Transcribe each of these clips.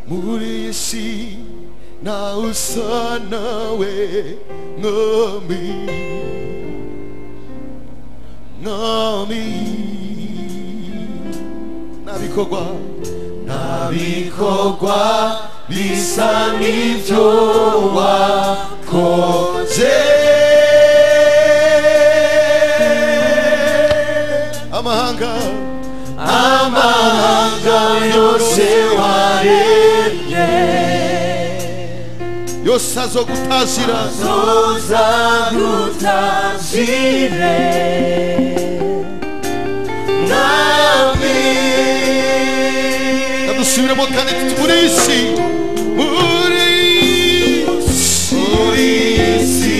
Muri iyi si ntawe usa nawe mwami, mwami. Ntabikorwa, ntabikorwa bisa n'ibyo wakoze. Amahanga, amahanga yose waremye yose azogutazira, azogutazire mwami. Dusubiremo kandi muri iyi si, muri iyi si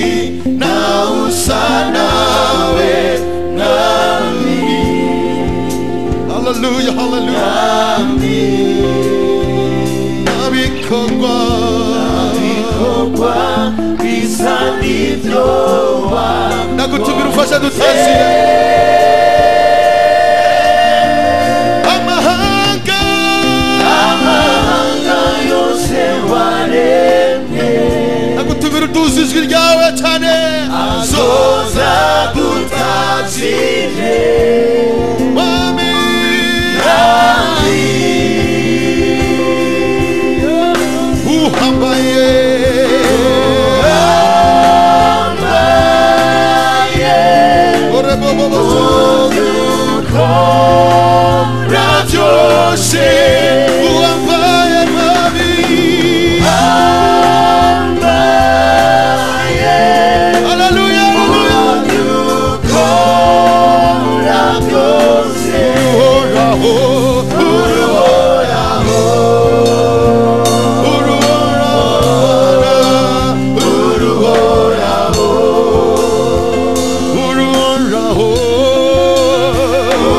ntawe usa nawe mwami. Hallelujah, hallelujah. Ntabikorwa, ntabikorwa bisa n'ibyo wakoze. Ndagutumira umfashe dutazire amahanga, amahanga yose waremye. Ndagutumira uduze ijwi ryawe cyane, azoza gutazire mwami. Uhambaye, uhambaye, ukora byose. Uhambaye mwami, uhambaye, haleluya, haleluya. Ukora byose, uhoraho, uhoraho, uruhoraho, uruhoraho,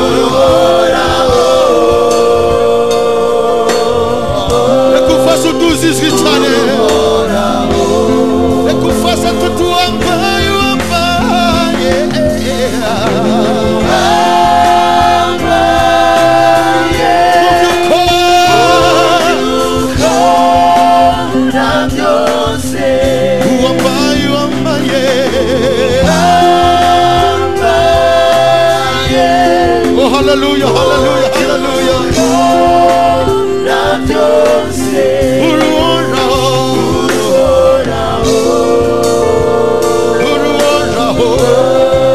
uruhoraho. Reka ufashe uduze ijwi cyane, reka ufashe tutuwambaye, wambaye, ukora byose, uwambaye, wambaye, uhambaye. Oh hallelujah, hallelujah, hallelujah. Ukora byose, Uruhoraho, uhoraho, uruhoraho.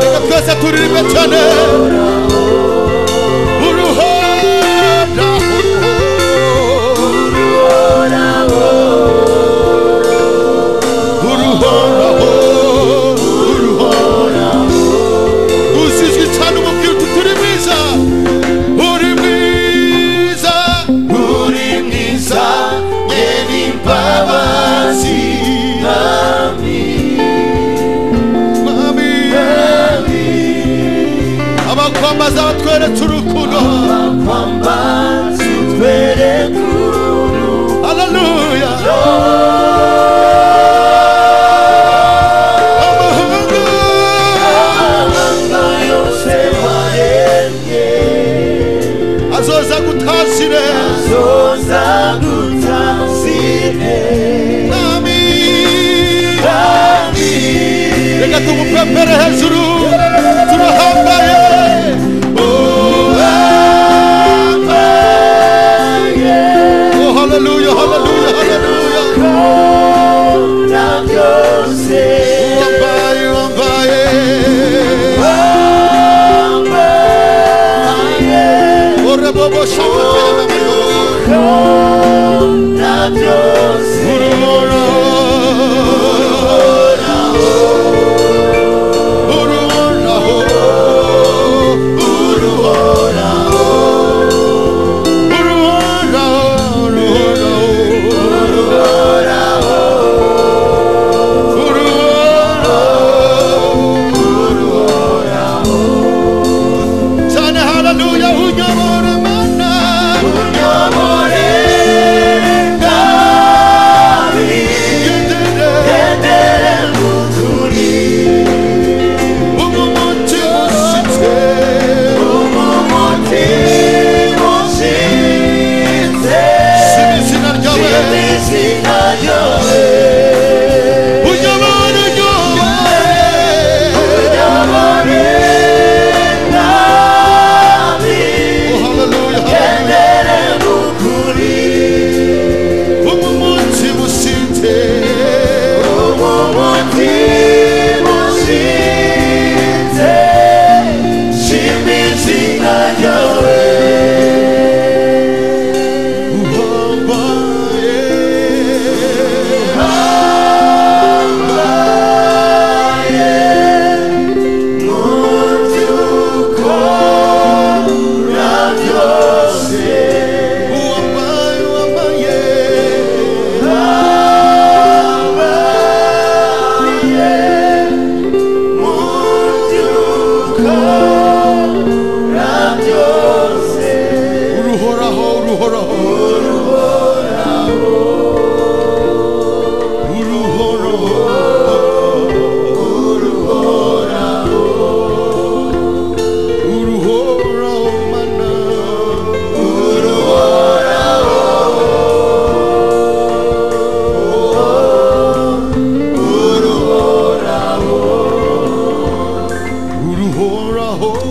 Reka twese turirimbe cyane. Uruhoraho, uhoraho, uruhoraho, uruhoraho. Usizwe cyane umubwira uti turi mwiza, uri mwiza, uri mwiza, nyene imbabazi, mwami, mwami. Mwami. Abakwambaza batweretse urukundo, Abakwambaza utwereke urukundo. Haleluya. Amahanga, Amahanga yose waremye azoza gutazire azoza gutazire mwami. Mwami. Reka tumupepere hejuru, turahambaye. Uhambaye. Oh haleluya, haleluya, haleluya. Ukora byose, Uwambaye, uwambaye, uhambaye. Orebobo shakataya. Ukora byose, Uruhoraho, uruhoraho, uruhoraho, uruhoraho, uruhoraho, uruhoraho. Cyane haleluya, unyobore mana, unyobore ngabi, ngendere ngendere mu kuri. Oh.